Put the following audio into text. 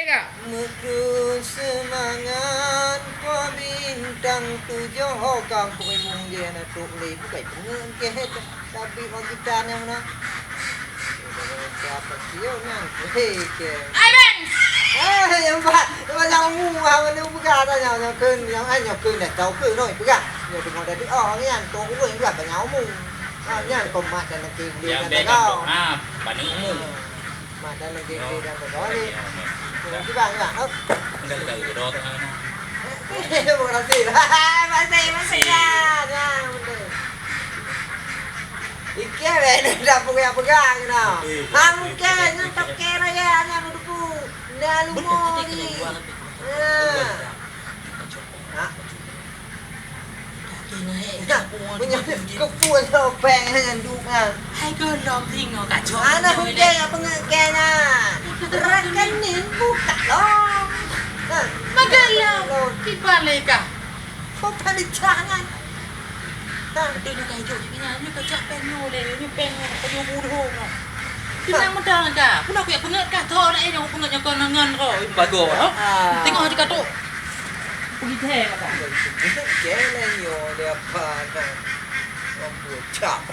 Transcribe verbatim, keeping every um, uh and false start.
Meukrue seumangat, po bintang tujoh ho kampung imum jih na trok lé bukai peungeut keh. Tapi mau kita nyang na. Siapa sih nyan? Hei ke. Ai bang. Eh, yang ba, yang ba nyang umu ah, mana peugah dah nyang, nyang keun, nyang ai nyang keun dah tau keun noi peugah. Nyang tengok tadi oh nyan tu ureueng peugah banyak umu. Ah nyan kau mat dan negeri boleh Yang dah bek tahu. Kampung ah, panik umu. Mak dalam geng-geng dan terbalik. Mungkin bang, bang. Oh. Enggak ada udah tengah. Terima kasih. Masih, masih ya. Ya, betul. Ikea weh, dah pegang-pegang kena. Ha, mungkin yang toke raya yang duku. Nah, lu mau ni. Ha. Ha. Meunyoe keupeue lobeng nyan duek nyan. Hai gohlom singoh kacok. Anak muda nyang peungeuet keu na. Rekening buka lom. Ha. Magohlom. Kiban lé kah. Kok palicah nyan. Ha. Beutôi nyoe ka ijok jih nyan, nyoe ka jak péng nyoe lé, nyoe péng nyoe, ka jeuet budong nyoe. Keunan meudan ka. Puna kujak peungeuet kah tho laén nyang peungeuet nyoe kon ngon ko. Bagoe, ha? Ah. Tengok di katok. Peugi thèe mata. Geleng yo dia apa kan. Mampu cap.